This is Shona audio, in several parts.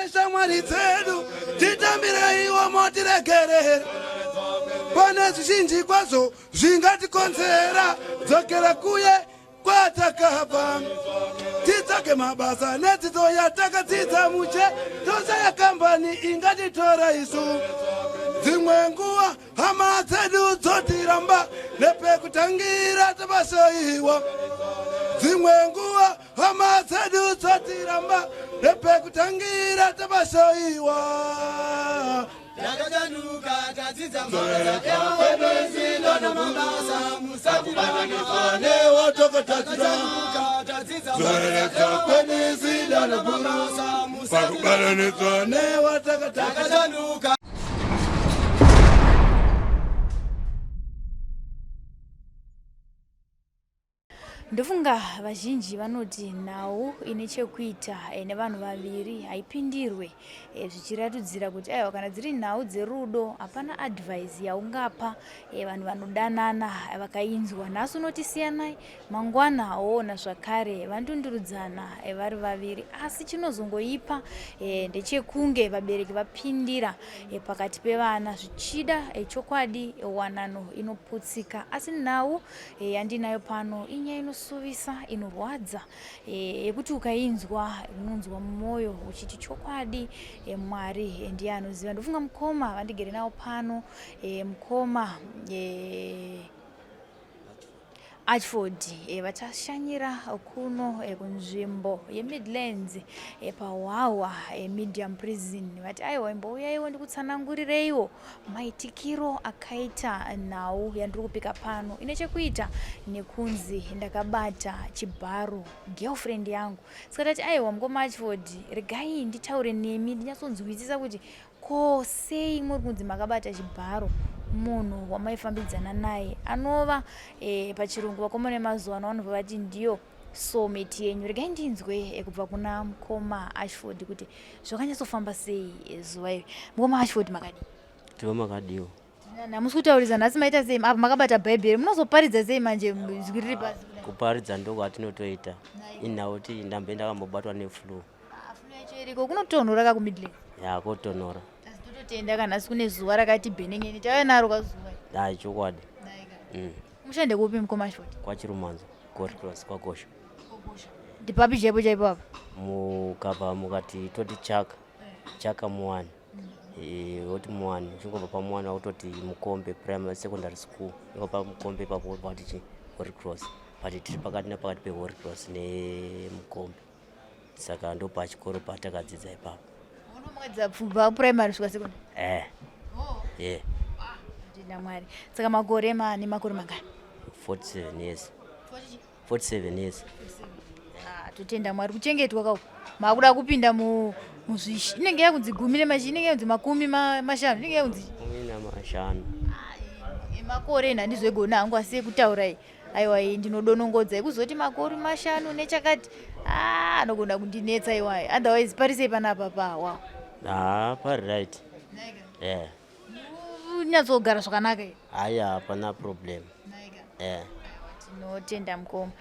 Neshamwari dzedu titambireiwo motiregerera pane zvizhinji kwazvo zvingatikonzera dzokera kuye kwatakabva titsvage mabasa nedzidzo yatakadzidza mushe toshaya kambani ingatitora isu dzimwe nguva hama dzedu dzotiramba nepekutangira tabasaiwa dzimwe nguva hama dzedu dzotiramba nepekutangira tabasaiwa Takachanuka tadzidza mabasa namabasa musatibatanidza newatakatatira tadzidza zoreredza kwenisida mabasa pakubatanidzwa newatakataka takachanuka. Ndofunga vazhinji vanoti nhau ine chekuita nevanhu vaviri haipindirwe zvichiratidzira kuti aiwa kana dziri nhau dzerudo hapana advice yaungapa vanhu vanodanana vakainzwa. Nhasi unoti siyanai, mangwana woona zvakare vandundurudzana vari vaviri. Asi chinozongoipa ndechekunge vabereki vapindira pakati pevana zvichida chokwadi wanano inoputsika. Asi nhau yandinayo pano inyaya inosuvisa inorwadza yekuti ukainzwa unonzwa mwoyo uchiti chokwadi Mwari ndiye anoziva. Ndofunga mukoma vandigere navo pano, mukoma Archford, vachashanyira kuno kunzvimbo yeMidlands paHwahwa Medium Prison. Vati aiwa imbouyaiwo ndikutsanangurireiwo maitikiro akaita nhau yandiri kupika pano ine chekuita nekunzi ndakabata chibharo girlfriend yangu. Saka tati aiwa mukoma Archford, regai nditaure nemi ndinyatsonzwisisa kuti ko sei muri kunzi makabata chibharo munhu wamaifambidzana naye anova pachirungu vakomana vemazuva ano vanobva vati ndiyo soulmate yenyu. Regai ndinzwe kubva kuna mukoma Ashford kuti zvakanyatsofamba sei zuva iri. Mukoma Ashford, makadii? Tiri makadiwo. Hamusi kutaurisa nhasi, maita sei? Apa makabata bhaibheri, munozoparidza sei manje zwi riri pasi? Kuparidza ndokwatinotoita. Inhau kuti ndambe ndakambobatwa neflu. Flu yacho iriko, kunotonhora kakuMidlands. Ya, kotonhora. Asi tototenda kana nhasi kune zuva rakati bhenengeni, tauya naro kazuva. Dai chokwadi. Mushande kupi mukoma Ashford? KwaChirumanzo, Gold Cross, kwaGosha. Ndipapi chaipo chaipo apa? Mukabva mukati toti chaka chaka muwani, woti muwani, uchingobva pamuwani wakutoti Mukombe Primary Secondary School, ingobva Mukombe ipapo wobva wati chi Holy Cross, but tiri pakati napakati peHoly Cross neMukombe, saka ndo pachikoro patakadzidza ipapo. Uno makadzidza kubva primary kusvika secondary? Eh. Yeah. Tenda Mwari. Saka makore mane makore mangani? 47 years. 47 years. Ah, totenda Mwari kuchengetwa kauko. Makuda kupinda muzvishi inenge yakunzi 15 inenge yakunzi 50 inenge yakunzi 15. Makore ena handizogona hangu, asi kutaura iyi aiwa iyi ndinodonongodza ekuzoti makore 5 nechakati, ah, anogona kundinetsa iwayo. Otherwise parisei panapa pawa? Ah, pari right. Eh. Unyatsogara zvakanaka here? Haya, hapana problem. Eh. Tinotenda mukoma.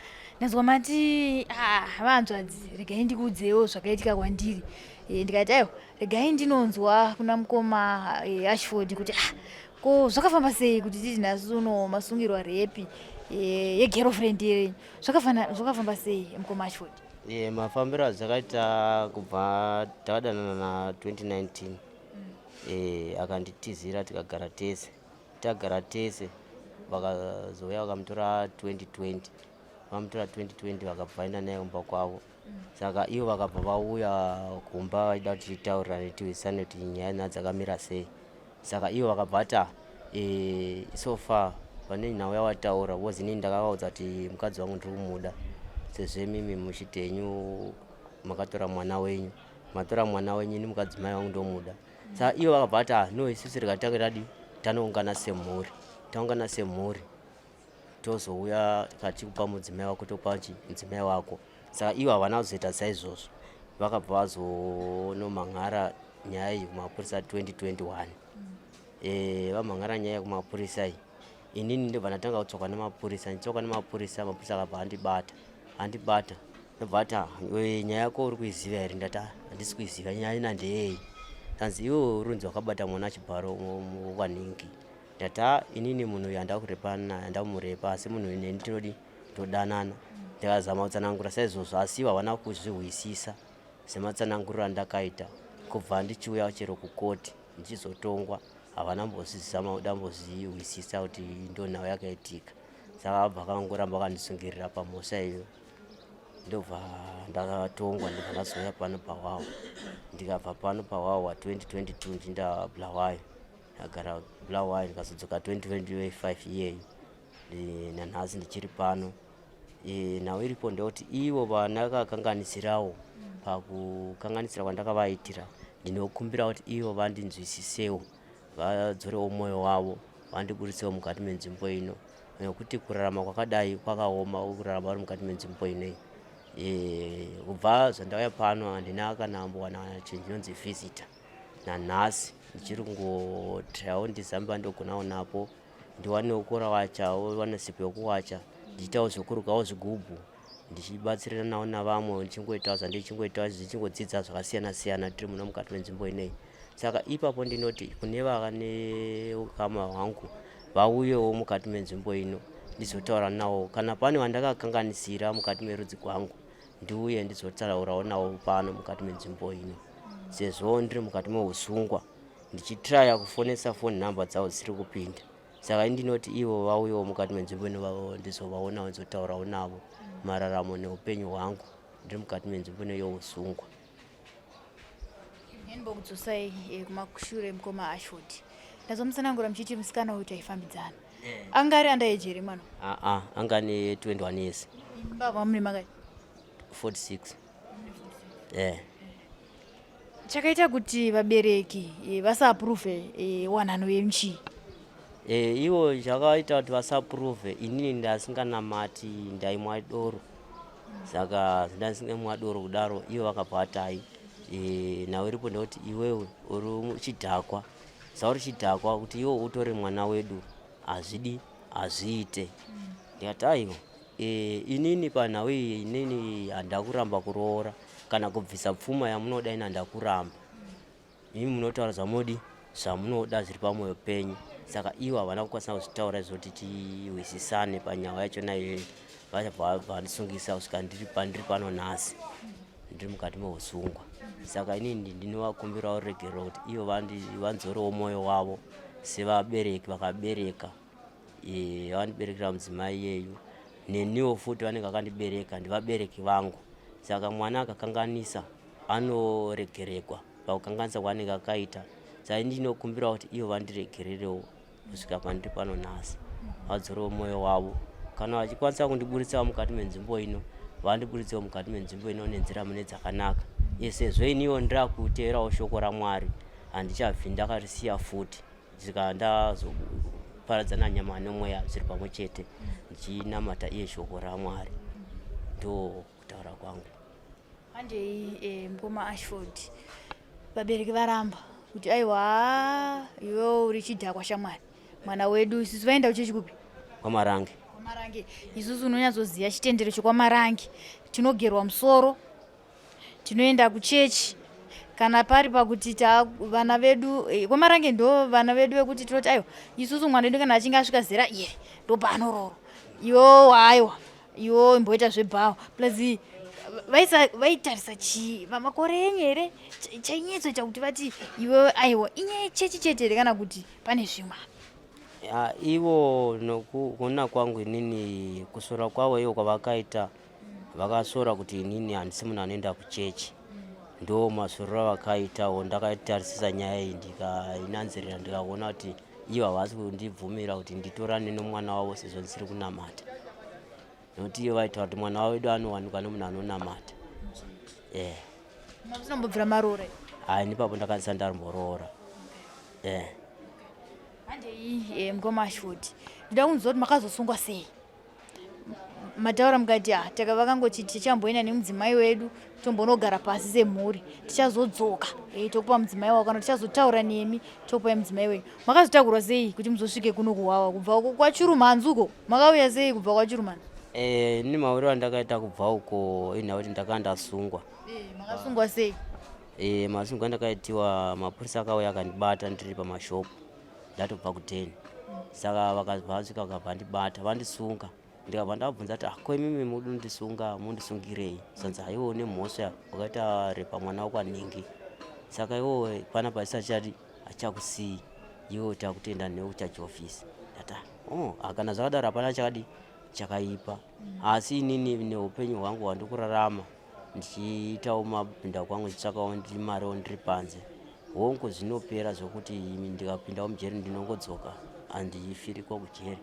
Ndazwa mati ah, vanzvadzi, regai ndikuudzewo zvakaitika kwandiri. Ndikati aiwa regai ndinonzwa kuna mukoma Ashford kuti ah, ko zvakafamba sei kuti titi nhasi uno masungirwa repi yegirlfriend yenyu. Zvakafamba sei mukoma Ashford? Mafambiro azvakaita, kubva takadanana na 2019, akanditizira, tikagara tese, tagara tese, vakazouya vakamutora 2020, vamutora 2020, vakabva vaenda naye kumba kwavo. Saka ivo vakabva vauya kumba vachida kuti titaurirane, tiwisane kuti nyaya nhaya dzakamira sei. Saka ivo vakabva vati so far pane nhau yawataura, because inini ndakavaudza kuti mukadzi wangu ndiri kumuda, sezvo imimi muchiti henyu makatora mwana wenyu, matora mwana wenyu, ini mukadzimai wangu ndomuda. Saka ivo vakabva vati ah, no, isusu rikatange tadi tanoungana semhuri, taungana semhuri tozouya tachikupa mudzimai wako, tokupa mudzimai wako. Saka ivo havana kuzoita saizvozvo, vakabva vazonomhan'ara nyaya iyi kumapurisa 2021. Vamhan'ara nyaya kumapurisa iyi, inini ndobva ndatanga kutsvakwa nemapurisa, ndichitsvakwa nemapurisa, mapurisa akabva andibata, andibata. Ndobva ati ah, iwe nyaya yako uri kuiziva here? Ndati ah, handisi kuiziva nyaya ina ndeyei. Tanzi iwe urunzi wakabata mwana chibharo kwaningi. Ndati ah, inini munhu uyu handakurepana handamurepa asi munhu uyu neni tinodi todanana. Ndikazama kutsanangura saizvozvo asi ivo havana kuzvihwisisa sematsananguriro andakaita. Kubva ndichiuya chero kukoti ndichizotongwa havana mbozvizama kuda mbozvihwisisa kuti ndonhau yakaitika. Saka vabva vakangoramba vakandisungirira pamhosva iyo. Ndobva ndakatongwa ndobva ndazouya pano pawawa ndikabva pano pawawa 2022 ndinda bulawayo ndagara bulawayo ndikazodzoka 2025 iyeyo nanhasi ndichiri pano e, nhau iripo ndeyekuti ivo vandakakanganisirawo pakukanganisira kwandakavaitira ndinokumbira kuti ivo vandinzwisisewo vadzorewo mwoyo wavo vandiburitsewo mukati menzvimbo ino nekuti kurarama kwakadai kwakaoma kurarama vari mukati menzvimbo inoyi e, kubva zvandauya pano handina kana mbowana chinhu chinonzi visitor nanhasi ndichiri kungotrayawo ndizambe pandogonawo napo ndiwanewo kurawachawo wane sipo yokuwacha ndichiitawo zvekurukawo zvigubhu ndichibatsiranawo navamwe ndichingoitawo zvandichingoitawo ndichingodzidza zvakasiyana siyana tiri muno mukati menzvimbo ineyi saka ipapo ndinoti kune vane ukama hwangu vauyewo mukati menzvimbo ino ndizotaura nawo kana pane vandakakanganisira mukati merudzi gwangu ndiuye ndizotaurawo nawo pano mukati menzvimbo ino sezvo ndiri mukati meusungwa ndichitraya kufonesa foni number dzavo dzisiri kupinda saka ini ndinoti ivo vauyewo mukati menzvimbo ino ndizovaonawo ndizotaurawo navo mararamo neupenyu hwangu ndiri mukati menzvimbo ino yousungwa Ndimbokudzosai eh, kumashure mukoma Ashford. Ndazomutsanangura muchiti musikana uyu taifambidzana. Anga ari under age here mwana? Aa, anga ane 21 years. Baba mune makai? 46. Eh. Chakaita kuti vabereki eh, vasaapprove eh, wanano yenyu chii? E, ivo chakaita kuti vasaapprove inini ndasinganamati ndaimwa doro saka ndasingamwa doro kudaro ivo vakabva vatai e, nhau iripo ndekuti iwewe uri chidhakwa sauri chidhakwa kuti iwe utore mwana wedu hazvidi hazviite ndikati aiwa e, inini panhau iyi inini handakuramba kuroora kana kubvisa pfuma yamunoda ini handakuramba Imi munotaura zvamodi zvamunoda zviri pamwoyo penyu saka ivo havana kukwanisa kuzvitaura izvo kuti tihwisisane panyaya yachona iyoyo vachabva vandisungisa kusvika ndiri pandiri pano nhasi ndiri mukati meusungwa saka inini ndinovakumbirawo ruregerero kuti ivo vanzorewo mwoyo wavo sevabereki vakabereka e, vandiberekera mudzimai iyeyu neniwo futi vanenge vakandibereka ndivabereki vangu saka mwana akakanganisa anoregeregwa pakukanganisa kwaanenge akaita saka ndinokumbirawo kuti ivo vandiregererewo kusvika pandiri pano nhasi vadzorewo mwoyo wavo kana vachikwanisa kundiburitsawo mukati menzvimbo ino vandiburitsewo mukati menzvimbo ino nenzira mune dzakanaka sezvo iniwo ndirakuteerawo shoko ramwari handichabvi ndakarisiya futi Svika ndazoparadzana nyama nemweya zviri pamwe chete ndichinamata iye shoko raMwari ndo kutaura kwangu. Handei eh, mukoma Ashford, vabereki varamba kuti aiwa iwe uri chidhakwa shamwari mwana wedu isusu vaenda kuchechi kupi? KwaMarange. KwaMarange isusu unonyatsoziva chitendero chekwaMarange tinogerwa musoro tinoenda kuchechi kana pari pakuti ta vana vedu eh, kwamarange ndo vana vedu vekuti tinoti aiwa isusu mwana wedu kana achinge asvika zera iri ndopaanororo iwo aiwa iwo imboita zvebhawa plus vaitarisa chii vamakore enyu here chainyatsoita kuti vati iwewe aiwa inyaya yechechi chete here kana kuti pane zvimwe Ya, ivo nokuona kwangu inini kusora kwavo ivo kwavakaita vakasora kuti inini handisi munhu anoenda kuchechi ndo masorero avakaitawo ndakatarisisa nyaya iyi ndikainanzirira ndikaona kuti ivo havasi kundibvumira kuti nditorane nomwana wavo sezvo ndisiri kunamata nokuti ivo vaitaura kuti mwana wedu anowanikwa nomunhu anonamata eh Musina maroora hayi nipapo ndakandisa ndarimboroora eh handei eh, mukoma Ashford ndida kunzwa kuti makazosungwa sei mataura mukati ah taka vakangoti tichamboenda nemudzimai wedu tombonogara pasi semhuri tichazodzoka e, tokupa mudzimai wako kana tichazotaura nemi tokupai mudzimai wenyu makazotakurwa sei kuti muzosvike kuno kuwawa kubva kwachurumhanzi uko makauya sei kubva kwachurumhanzi? Eh, ini mauriro andakaita kubva uko inhau kuti ndakanga ndasungwa. Eh, makasungwa sei? Eh, masungwa andakaitiwa mapurisa akauya akandibata ndiri pamashopu ndatobva kuteni. Saka vakabva vasvika vakabva vandibata vandisunga. Ndikabva ndavabvunza kuti ah, ko imimi mudondisunga mundisungirei? Zvanzi haiwa une mhosva wakaita repa mwana wekwanhingi. Saka iwowe panapa isachadi achakusii iwe takutenda newe kuchaji office. Ndati ah, oh, ah, kana zvakadaro hapana chakadi chakaipa. Asi inini neupenyu hwangu hwandikurarama ndichiitawo mabinda kwangu ndichitsvakawo ndimariwo ndiri panze hongu zvinopera zvokuti ndikapindawo mujeri ndinongodzoka handifiriko kujeri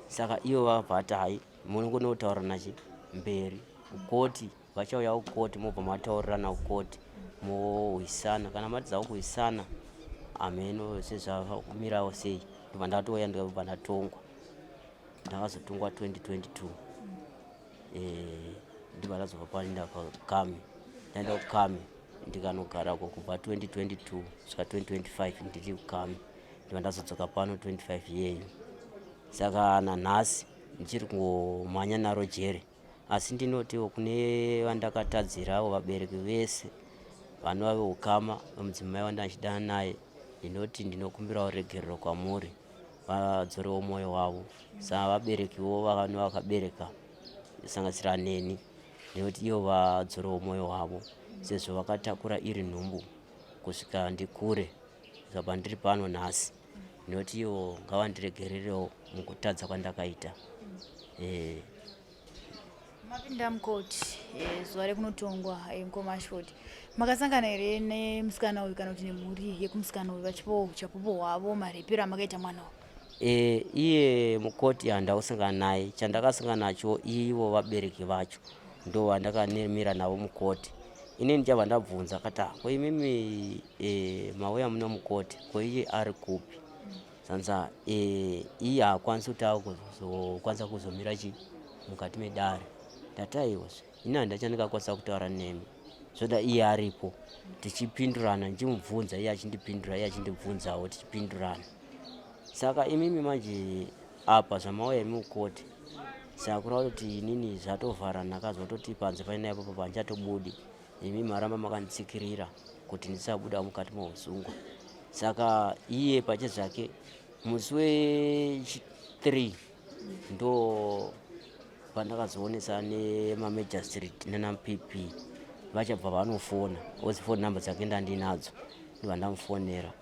saka ivo vabva vati hai munongonotaura nachi mberi kukoti vachauya kukoti mobva mataurirana kukoti mohwisana kana matidzawo kuhwisana hameno sezvakumirawo sei ndobva ndatouya ndikabva ndatongwa ndakazotongwa 2022 eh, ndibva ndazobva paenda kukami ndaenda kukami ndikanogarako kubva 2022 kusvika 2025 ndiri kukami ndibva ndazodzoka pano 25 iyeyo saka nanhasi ndichiri kungomhanya naro jere asi ndinotiwo kune vandakatadzirawo vabereki vese vanova veukama vemudzimai wandachidana naye ndinoti ndinokumbirawo regerero kwamuri vadzorewo mwoyo wavo savaberekiwo vanova vakabereka sanganisira neni ndinoti ivo vadzorewo mwoyo wavo sezvo vakatakura iri nhumbu kusvika ndikure kusvika pandiri pano nhasi ndinoti ivo ngavandiregererewo mukutadza kwandakaita eh. Mapinda mukoti eh, zuva rekunotongwa eh, mukoma Ashford makasangana here nemusikana uyu kana kuti nemhuri yekumusikana uyu vachipawo uchapupu hwavo marepero amakaita mwana uyu? E, iye mukoti handakusangana naye chandakasangana nacho ivo vabereki vacho ndo vandakanemira navo mukoti ini ndichabva ndabvunza akati ah, ko imimi e, mauya muno mukoti ko iye ari kupi sanza e, iye haakwanisi kuti akuzokwanisa kuzomira chi mukati medare ndati aiwazve ini handachandingakwanisa kutaura nemi zvoda iye aripo tichipindurana ndichimubvunza iye achindipindura iye achindibvunzawo tichipindurana saka imimi manje apa zvamauya imi kukoti saka kureva kuti inini zvatovharana ka zvototi panze paina ipapo pandichatobudi imi maramba makanditsikirira kuti ndisabuda mukati meusungwa saka iye pache zvake musi wechi 3 ndo pandakazoonesa nemamagistrate nana pp vachabva vanofona ozi phone number dzake ndandinadzo ndobva ndamufonera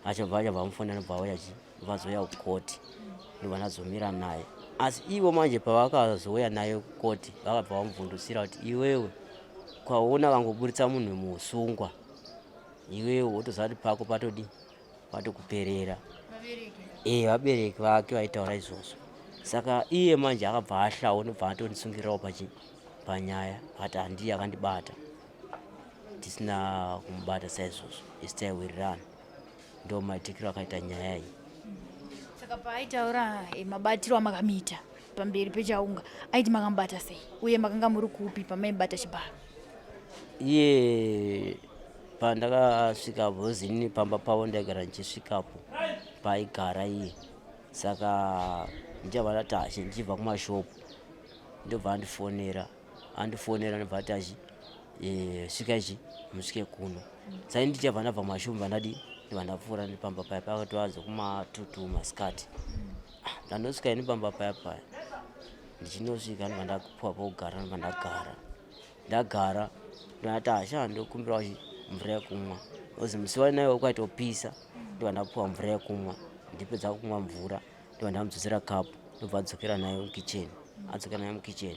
achabva achabva amufonera ndobva auya chi vazouya kukoti ndobva ndazomira naye asi ivo manje pavakazouya naye kukoti vakabva vamubvundusira kuti iwewe kwaona vangoburitsa munhu muusungwa iwewe wotoziva kuti pako patodi patokuperera e vabereki vake vaitaura izvozvo saka iye manje akabva ahlawo ndobva atondisungirirawo pachi panyaya akati handiye akandibata tisina kumubata saizvozvo isi taiwirirana ndo maitikiro akaita nyaya iyi saka paaitaura eh, mabatiro amakamuita pamberi pechaunga aiti makamubata sei uye makanga muri kupi pamaibata chibharo iye pandakasvika bhozi pamba pavo ndaigara ndichisvikapo paigara iye saka ndichabva ndati hashe ndichibva kumashopu ndobva andifonera andifonera ndobva ati achi eh, svika ichi musvike kuno sai ndichabva ndabva kumashopu bva ndadi ndobva ndapfuura ndipamba paya paya katoazo kumatutu masikati ah, ndandosvika ini pamba paya paya ndichinosvika ndobva ndapuwa pokugara ndobva ndagara ndagara ndati asha ndokumbira mvura yekumwa ozi musi wainayo kwaitopisa ndobva ndapuwa mvura yekumwa ndipedza kumwa mvura ndobva ndamudzosera kapu ndobva adzokera nayo mukitchen adzokera nayo mukitchen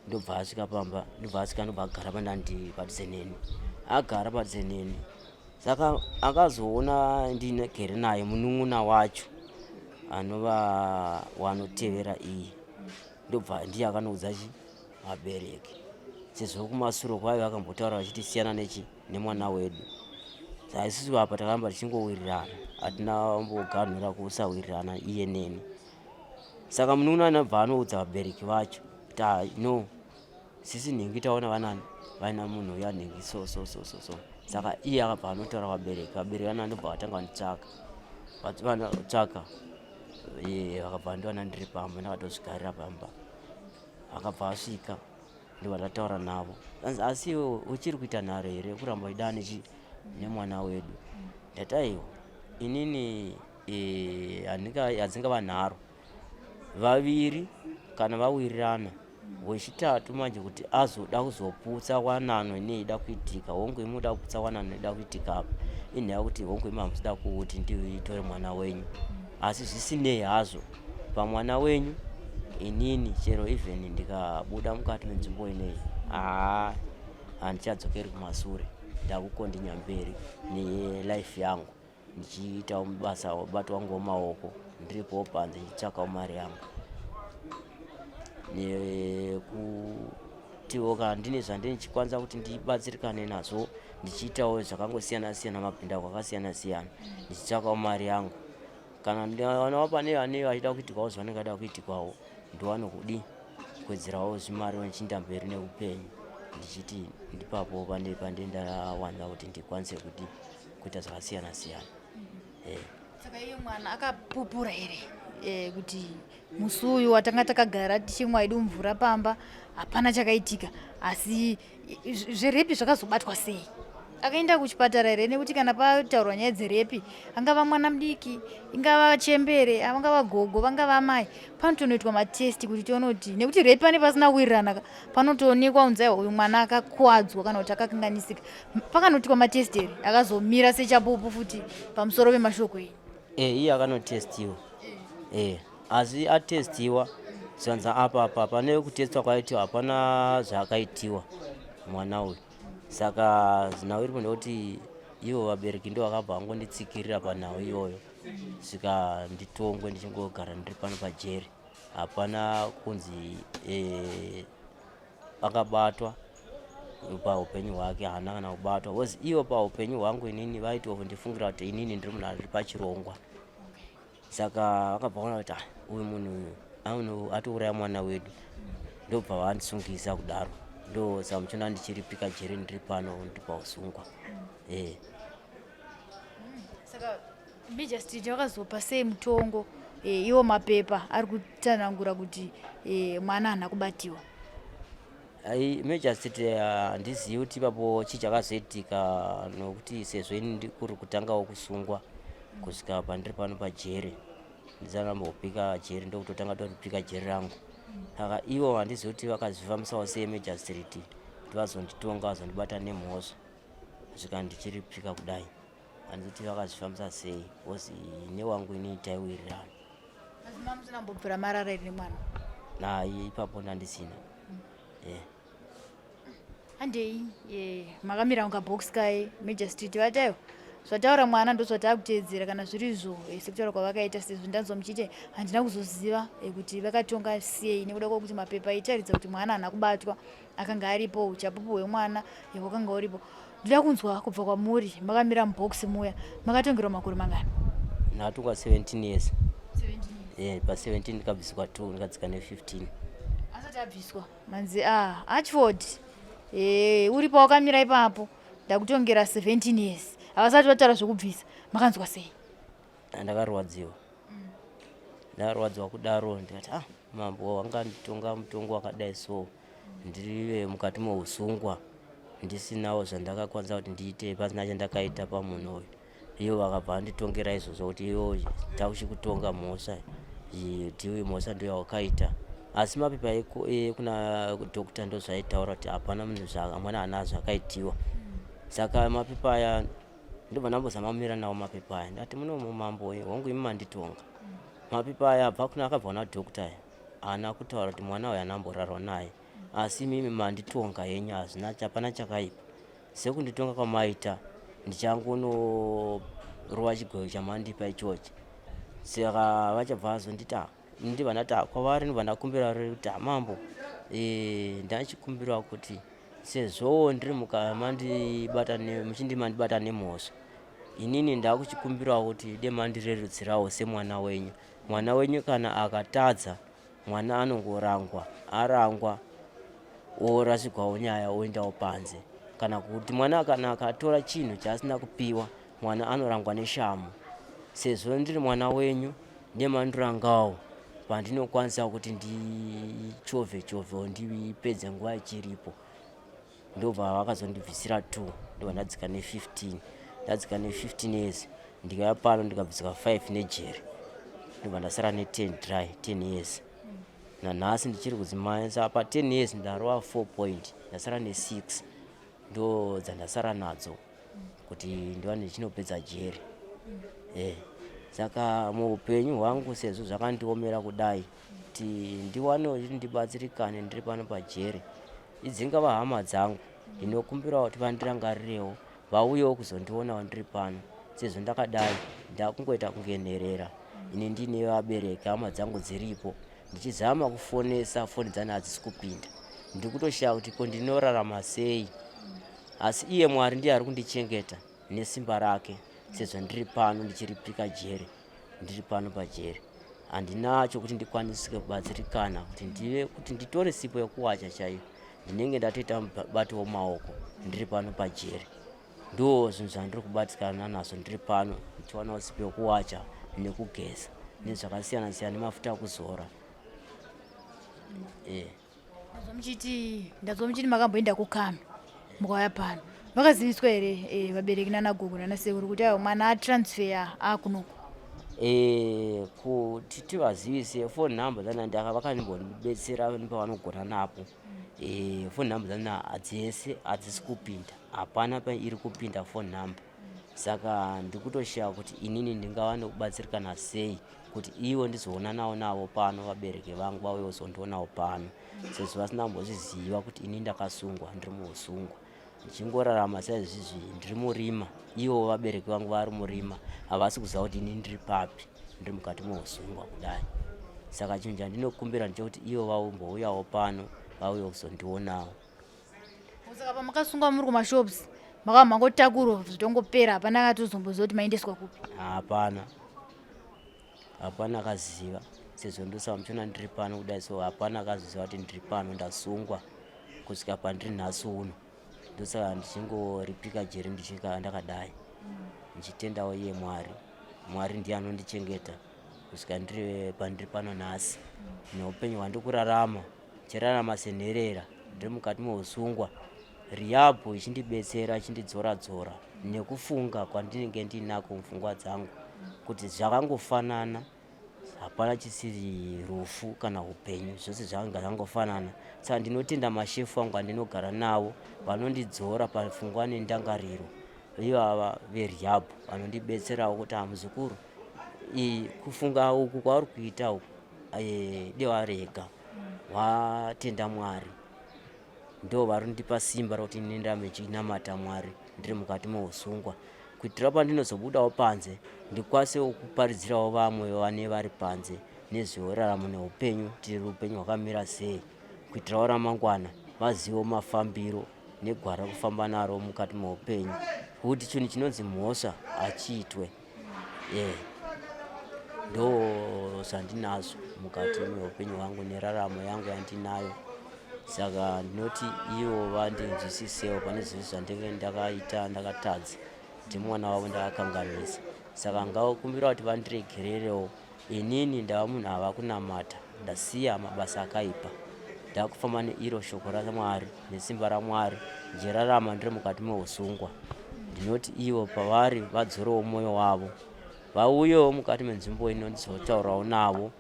ndobva asvika pamba ndobva asvika ndobva agara pandandi padhuze neni agara padhuze neni saka akazoona ndinegere naye munun'una wacho anova wanotevera iye ndobva ndiye akanoudza chi vabereki sezvo kumasuro kwayo vakambotaura vachiti siyana nechi nemwana wedu saka isusu apa takaramba tichingowirirana hatina mboganhura kusawirirana iye neni saka munun'una anobva anoudza vabereki vacho kuti ah, no sisi nhingi taona vanani vaina munhu uya nhingi so so so so so saka iye akabva anotaura vabereki vabereki vana ndobva vatanga vanditsvaka vanotsvaka vakabva vandiwana ndiri pamba ndakatozvigarira pamba. Akabva asvika ndobva ndataura navo anzi asi iwe uchiri kuita nharo here kuramba uchida nechi nemwana wedu ndati aiwa inini eh, hadzingava nharo vaviri kana vawirirana wechitatu manje kuti azoda kuzoputsa wanano ine ida kuitika hongu imi uda kuputsa wanano ida kuitika apa inhaya kuti hongu imi hamusida kuti nditore mwana wenyu asi zvisinei hazvo pamwana wenyu inini chero even ndikabuda mukati menzvimbo ineyi haa handichadzokeri kumasure ndakukondinya mberi nelife yangu ndichiitawo basa bato wangu wemaoko ndiripowo panze ndichitsvakawo mari yangu nekutiwo kana ndine zvandinichikwanisa kuti ndibatsirikane nazvo ndichiitawo zvakangosiyana siyana mabhindauko akasiyana siyana ndichitsvakawo mari yangu kana ndawanawo pane vane vachida kuitikwawo zvavanenge vada kuitikwawo ndiwane kudi kuwedzerawo zvimari ndichiinda mberi neupenyu ndichiti ndipapo pane pandendawana kuti ndikwanise kuti kuita zvakasiyana siyana eh. Saka iye mwana akapupura here eh, kuti musi uyu watanga takagara tichimwa idu mvura pamba hapana chakaitika asi zverepi zvakazobatwa sei akaenda kuchipatara here nekuti kana pataurwa nyaya dzerepi angava mwana mudiki ingava chembere vangava gogo vangava amai panotonoitwa matesti kuti tione kuti nekuti repi pane pasina kuwirirana panotoonekwa unzi aiwa uyu mwana akakuwadzwa kana kuti akakanganisika pakanoitwa matest here akazomira sechapupu futi pamusoro pemashoko iyi e iye akanotestiwa e asi atestiwa zvanza apa apa pane kutestwa kwaitiwa hapana zvaakaitiwa mwana uyu saka nhau iripo ndekuti ivo vabereki ndo vakabva vangonditsikirira panhau iyoyo svika nditongwe ndichingogara ndiri pano pajeri hapana kunzi e, akabatwa paupenyu hwake haana kana kubatwa bcause ivo paupenyu hwangu inini vaitokundifungira kuti inini ndiri munhu ari pachirongwa saka vakabva vaona kuti ah, uyu munhu uyu atouraya mwana wedu ndobva vandisungisa kudaro ndo saka muchiona ndichiripika jeri ndiri pano ndiri pausungwa e saka Magistrate vakazopa sei mutongo e, iwo mapepa ari kutsanangura kuti e, mwana haana kubatiwa? Magistrate ah, handizivi kuti ipapo chii chakazoitika nokuti sezvo ini kuri kutangawo kusungwa kusvika pandiri pano pajeri ndisana jeri ndokutotanga toripika jeri rangu saka ivo handizivi kuti vakazvifambisawo sei magistrate kuti vazonditonga vazondibata nemhosva kusvika ndichiripika kudai handiti vakazvifambisa sei bcause newangu ini taiwirirana asi mamusina kumbobvira marara here nemwana naye ipapo ndandisina yeah. Handei eh, makamira kunga box kaye major street vatayo zvataura mwana ndozvatakuteedzera kana zviri izvo eh, sekutaura kwavakaita sezvo ndanzwa muchiti handina kuzoziva eh, kuti vakatonga sei nekuda kwekuti mapepa aitaridza kuti mwana haana kubatwa akanga aripo uchapupu hwemwana eh, hwakanga uripo Ndoda kunzwa kubva kwamuri makamira mubox muya makatongerwa makore mangani? Ndakatongwa 17 years. 17 years. Yeah, pa 17 ndikabviswa 2 ndikadzika ne 15. Asati abviswa manzi ah Archford eh uri pawakamira ipapo ndakutongera 17 years. Havasati vataura zvekubvisa. Makanzwa sei? Ndakarwadziwa. Ndakarwadziwa kudaro ndikati ah mambo wanganditonga mutongo wakadai so. Ndirive mukati meusungwa ndisinawo zvandakakwanisa kuti ndiite pasina chandakaita pamunhu uyu ivo vakabva vanditongera izvozvo kuti ivo takuchikutonga mhosva tiwe mhosva ndiyo yawakaita asi mapepa ekuna doctor ndozvaitaura kuti hapana munhu mwana haana zvakaitiwa saka mapepa aya ndobva ndambozama kumira nawo mapepa aya ndati muno mambo hongu imi manditonga mapepa aya abva kuna akabva kuna doctor aya haana kutaura kuti mwana uyu haana amborarwa naye asi imimi manditonga henyu hazvina hapana chakaipa sekunditonga kwamaita ndichangonorova chigweyo chamandipa ichochi saka vachabva vazonditi ah, ndibva ndati ah, kwavari ndibva ndakumbira kuti ah, mambo eh, ndachikumbirawo kuti sezvowo ndiri mukamandibata muchindimandibata nemhosva inini ndakuchikumbirawo kuti demandirerutsirawo semwana wenyu Mwana wenyu kana akatadza mwana anongorangwa arangwa orasigwawo nyaya oendawo panze kana kuti mwana kana akatora chinhu chaasina kupiwa mwana anorangwa neshamu sezvo ndiri mwana wenyu ndemandirangawo Pandinokwanisa kuti ndichovhe chovhe ndipedze nguva ichiripo. Ndobva vakazondibvisira 2, ndobva ndadzika ne15, ndadzika ne15 years. Ndikauya pano ndikabviswa 5 nejeri, ndobva ndasara ne10 dry, 10 years. Nanhasi ndichiri kudzimanya. Saka pa10 years ndarova 4 point, ndasara ne6, ndo dzandasara nadzo kuti ndiwane ndichinopedza jeri. Saka muupenyu hwangu, sezvo zvakandiomera kudai, kuti ndiwanewo kuti ndibatsirikane ndiri pano pajeri, idzingava hama dzangu, ndinokumbirawo kuti vandirangarirewo, vauyewo kuzondionawo ndiri pano. Sezvo ndakadai, ndakungoita kunge nherera ini, ndine vabereki, hama dzangu dziripo. Ndichizama kufonesa, foni dzana hadzisi kupinda. Ndiri kutoshaya kuti ko ndinorarama sei, asi iye Mwari ndiye ari kundichengeta nesimba rake. Sezvo ndiri pano ndichiripika jeri, ndiri pano pajeri, handina chokuti ndikwanise kubatsirikana kuti ndive kuti nditore sipo yekuwacha chaiyo. Ndinenge ndatoita mubato wemaoko ndiri pano pajeri. Ndo zvinhu zvandiri kubatikana nazvo ndiri pano, ndichiwanawo sipo yekuwacha nekugeza nezvakasiyana siyana nemafuta ekuzora. Ndazwa muchiti makamboenda kuKhami, mukauya pano. Vakaziviswa here vabereki nanagogo nanasekuru kuti aiwa, mwana atransfer akunoku? Kuti tivazivise, phone number dzana ndaka vakanimbondibetsera nepavanogona napo. Phone number dzana dzese hadzisi kupinda, hapana pairi kupinda phone number. Saka ndikutoshaya kuti inini ndingava nekubatsirikana sei kuti ivo ndizoonanawo navo pano, vabereki vangu vauye kuzondionawo pano, sezvo vasina kumbozviziva kuti ini ndakasungwa, ndiri muusungwa, ndichingorarama saizvizvi ndiri murima. Ivo vabereki vangu vari murima, havasi kuziva kuti ini ndiri papi, ndiri mukati meusungwa kudai. Saka chinhu chandinokumbira ndechekuti ivo vaumbouyawo pano, vauye kuzondionawo. Saka pamakasungwa muri kumashops, makava mangotakurwa zvitongopera, hapana akatozomboziva kuti maendeswa kupi? Hapana, hapana akaziva. Sezvo ndosaka muchiona ndiri pano kudai, so hapana akaziva kuti ndiri pano, ndasungwa kusvika pandiri nhasi uno. Ndosaka ndichingoripika jeri ndichinga ndakadai, ndichitendawo iye Mwari. Mwari ndiye anondichengeta kusvika ndiri pandiri pano nhasi, neupenyu hwandiri kurarama, ndichirarama senherera ndiri mukati meusungwa. Rehab ichindibetsera, ichindidzora dzora nekufunga kwandinenge ndinako mupfungwa dzangu kuti zvakangofanana, hapana chisiri rufu kana upenyu, zvose zvanga zvangofanana. Saka ndinotenda mashefu angu andinogara navo, vanondidzora pafungwa nendangariro, ivava verehab vanondibetserawo kuti, "Hamuzukuru, kufunga uku kwauri kuita uku, dewarega watenda Mwari." Ndo vari kundipa simba rekuti ini ndirambe ndichinamata Mwari ndiri mukati meusungwa, kuitira pandinozobudawo panze ndikwanisewo kuparidzirawo vamwe vane vari panze nezveuraramo neupenyu, kuti upenyu hwakamira sei, kuitirawo ramangwana vazivewo mafambiro negwara rekufamba naro mukati meupenyu, kuti chinhu chinonzi mhosva hachiitwe. Ndo zvandinazvo mukati meupenyu hwangu neraramo yangu yandinayo. Saka ndinoti ivo vandinzwisisewo pane zvese zvandinge ndakaita, ndakatadza, ndimwana wavo, ndakakanganisa. Saka ngakumbira kuti vandiregererewo. Inini ndava munhu ava kunamata, ndasiya mabasa akaipa, ndakufamba neiro shoko raMwari nesimba raMwari, ndichirarama ndiri mukati meusungwa. Ndinoti ivo pavari vadzorewo mwoyo wavo, vauyewo mukati menzvimbo ino, ndizotaurawo navo,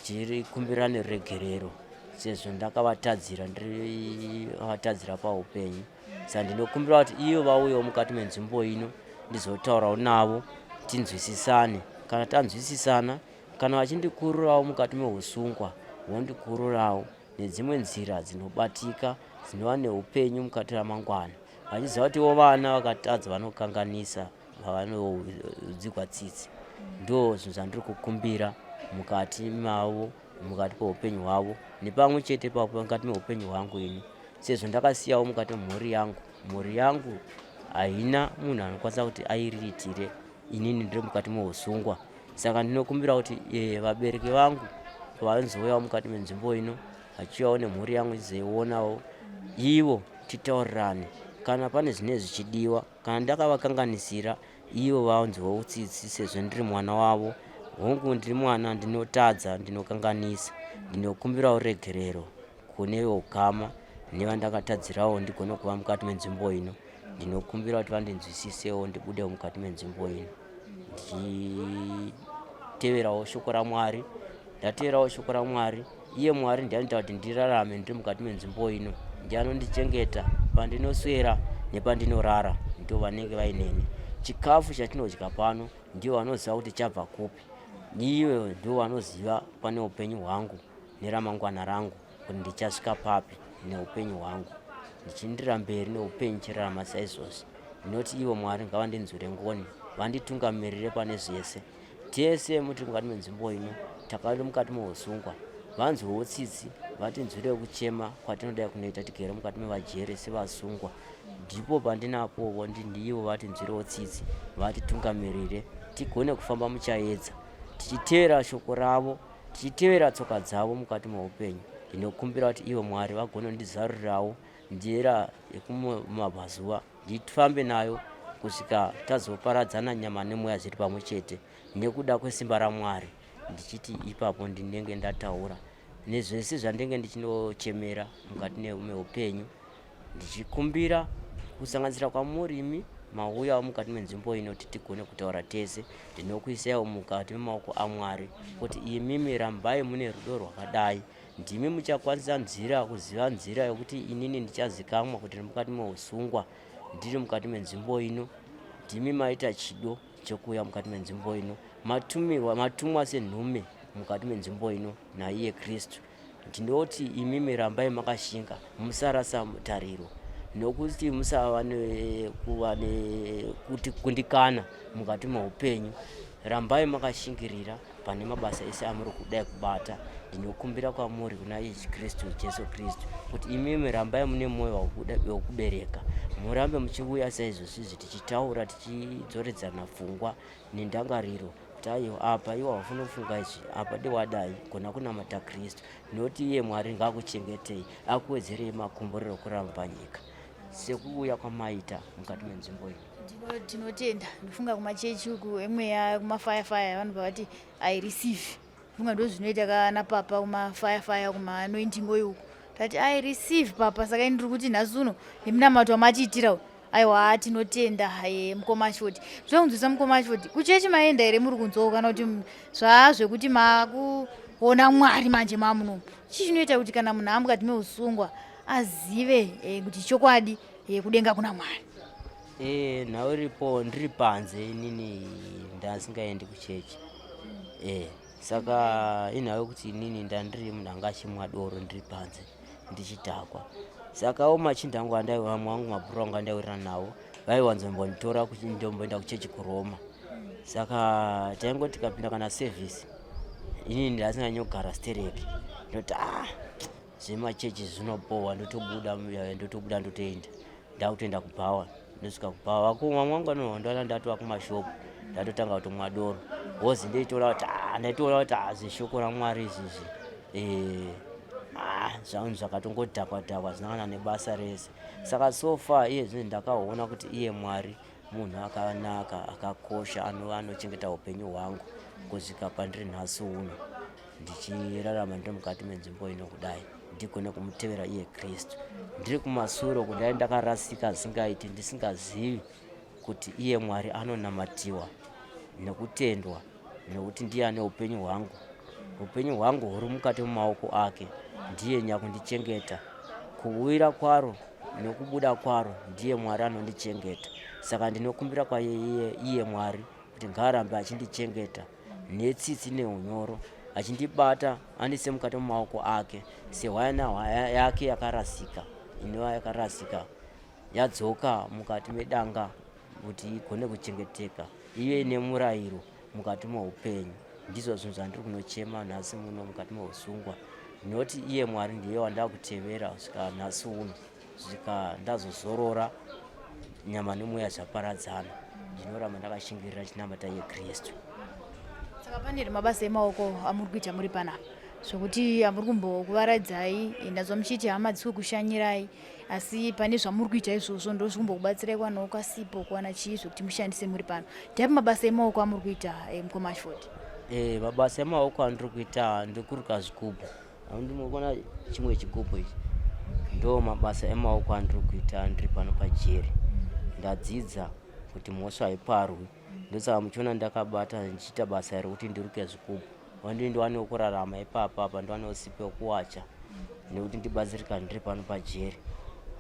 tichikumbirane ruregerero sezvo ndakavatadzira, ndiri vatadzira paupenyu. Saka ndinokumbira kuti ivo vauyewo mukati menzvimbo ino, ndizotaurawo navo, tinzwisisane. Kana tanzwisisana, kana vachindikururawo mukati meusungwa, vondikururawo nedzimwe nzira dzinobatika, dzinova neupenyu mukati ramangwana, vachiziva kutiwo vana vakatadza vanokanganisa, vanodzigwa tsitsi. Ndo zvinhu zvandiri kukumbira mukati mavo, mukati peupenyu hwavo, nepamwe chete mukati meupenyu hwangu ini, sezvo ndakasiyawo mukati memhuri yangu. Mhuri yangu haina munhu anokwanisa kuti airiritire inini ndiri mukati meusungwa. Saka ndinokumbira kuti vabereki vangu pavanozouyawo mukati menzvimbo ino, vachiuyawo nemhuri yangu, izoionawo ivo, titaurirane kana pane zvinenge zvichidiwa. Kana ndakavakanganisira, ivo vanzwewo tsitsi sezvo ndiri mwana wavo. Hongu ndiri mwana ndinotadza, ndinokanganisa, ndinokumbirawo regerero kune veukama nevandakatadzirawo ndigone kuva mukati menzvimbo ino. Ndinokumbira kuti vandinzwisisewo ndibudewo mukati menzvimbo ino ndichiteverawo shoko raMwari. Ndateverawo shoko raMwari, iye Mwari ndiye anoita kuti ndirarame ndiri mukati menzvimbo ino, ndiye anondichengeta pandinoswera nepandinorara, ndivo vanenge vaineni. Chikafu chatinodya pano ndivo vanoziva kuti chabva kupi, ivo ndivo vanoziva pane upenyu hwangu neramangwana rangu kuti ndichasvika papi neupenyu hwangu ndichiindira mberi neupenyu chirarama saizvozvi. Ndinoti ivo Mwari ngavandinzwire ngoni vanditungamirire pane zvese. Tese mutiri mukati menzvimbo ino takave mukati meusungwa vanzwewo tsitsi vatinzwirewo kuchema kwatinodai kunoita tigere mukati mevajere sevasungwa. Ndipo pandinapowo ndivo vatinzwirewo tsitsi vatitungamirire tigone kufamba muchaedza tichiteera shoko ravo tichitevera tsoka dzavo mukati meupenyu. Ndinokumbira kuti ivo Mwari vagone kundizarurirawo nzira yekumabvazuva ndifambe nayo kusvika tazoparadzana nyama nemweya zviri pamwe chete nekuda kwesimba raMwari ndichiti ipapo ndinenge ndataura nezvese zvandinge ndichinochemera mukati meupenyu ndichikumbira kusanganisira kwamuri imi mauyawo mukati menzvimbo ino kuti tigone kutaura tese ndinokuisaiwo mukati memaoko aMwari kuti imimi rambai mune rudo rwakadai ndimi muchakwanisa nzira kuziva nzira yokuti inini ndichazikamwa kuti ndiri mukati meusungwa ndiri mukati menzvimbo ino ndimi maita chido chekuuya mukati menzvimbo ino matumirwa matumwa senhume mukati menzvimbo ino naiye Kristu Ndinoti imimi rambai makashinga, musarasa tariro, nokuti musava nekuva nekuti kundikana mukati meupenyu. Rambai makashingirira pane mabasa ese amuri kudai kubata. Ndinokumbira kwamuri kuna Yesu Kristu, Jesu Kristu, kuti imimi rambai mune mwoyo wekubereka, murambe muchiuya saizvozvizvi tichitaura, tichidzoredzana pfungwa nendangariro kuti aiwa apa iwe haufanira kufunga izvi apa de wadai gona kunamata Kristu nokuti iye Mwari ngaakuchengetei akuwedzerei makomborero okurarama panyika sekuuya kwamaita mukati menzvimbo ino. Tinotenda ndofunga kumachechi uku emweya kumafayafaya vanobva vati I receive funga ndozvinoita kana papa kumafayafaya kumaanointing oil uku tati I receive papa saka ini ndiri kuti nhasi uno nemunamato wamatiitira uyu aiwa tinotenda eh, mukoma Ashford zvokunzwisa mukoma Ashford kuchechi maenda here muri kunzwawo kana kuti zvaa zvekuti makuona Mwari manje mamunomu chii chinoita kuti kana munhu amukati meusungwa azive eh, kuti chokwadi eh, kudenga kuna Mwari? Eh, nhau iripo ndiri panze inini ndasingaendi kuchechi eh, saka inhau yekuti inini ndandiri munhu anga achimwa doro ndiri panze ndichidhakwa saka wo machinda angu andai vamwe vangu mabhuru angu andaiwirirana nawo vaiwanzombonditora ndomboenda kuchechi kuroma saka taingoti tikapinda kana service inini ndasinganyogara stereki ndoti ah zvemachechi zvinobhohwa ndotobuda ndotobuda ndotoenda ndakutoenda kubhawa ndosvika kubhawa vakomwa mwangu anohondoana ndatova kumashopu ndatotanga kutomwa doro hozi ndeitoona kuti ah, ndaitoona kuti ah, zveshoko ramwari izvizvi eh, ah, zvangu zvakatongodhakwa dhakwa zvisina kana nebasa rese saka so far iye zvino ndakaona kuti iye mwari munhu akanaka akakosha anochengeta upenyu hwangu kusvika pandiri nhasi uno ndichirarama ndiri mukati menzvimbo ino kudai ndigone kumutevera iye Kristu. Ndiri kumasure kudai ndakarasika zvisingaiti ndisingazivi kuti iye Mwari anonamatiwa nekutendwa nekuti ndiye ane upenyu hwangu. Upenyu hwangu huri mukati memaoko ake, ndiye nyakundichengeta. Kuwira kwaro nekubuda kwaro ndiye Mwari anondichengeta. Saka ndinokumbira kwaiye iye Mwari kuti ngaarambe achindichengeta netsitsi neunyoro achindibata andiise mukati mumaoko ake sehwayana yake yakarasika inova yakarasika yadzoka mukati medanga kuti igone kuchengeteka ive nemurayiro mukati meupenyu ndizvo zvinhu zvandiri kunochema nhasi muno mukati meusungwa ndinoti iye mwari ndiye wandakutevera kusvika nhasi uno kusvika ndazozorora nyama nemweya zvaparadzana ndinoramba ndakashingirira chinamata iye kristu saka pane here mabasa emaoko amuri kuita muri panapa zvokuti amuri kumbokuvaradzai ndazwa muchiti hama dzisi kukushanyirai asi pane zvamuri kuita izvozvo ndo zvikumbokubatsirai kuwanawo kasipo kuwana chii zvekuti mushandise muri pano ndiapi mabasa emaoko amuri kuita eh, mukoma ashford? E, mabasa emaoko andiri kuita ndikuruka zvigubhu. Ndinoona chimwe chigubhu ichi ndo mabasa emaoko andiri kuita ndiri pano pajeri. Ndadzidza kuti mhosva haiparwi, ndosaka muchiona ndakabata ndichiita basa rekuti ndiruke zvigubhu wandi ndiwanewo kurarama ipapa apa, ndiwanewo sipo yekuwacha nekuti ndibatsirika ndiri pano pajeri,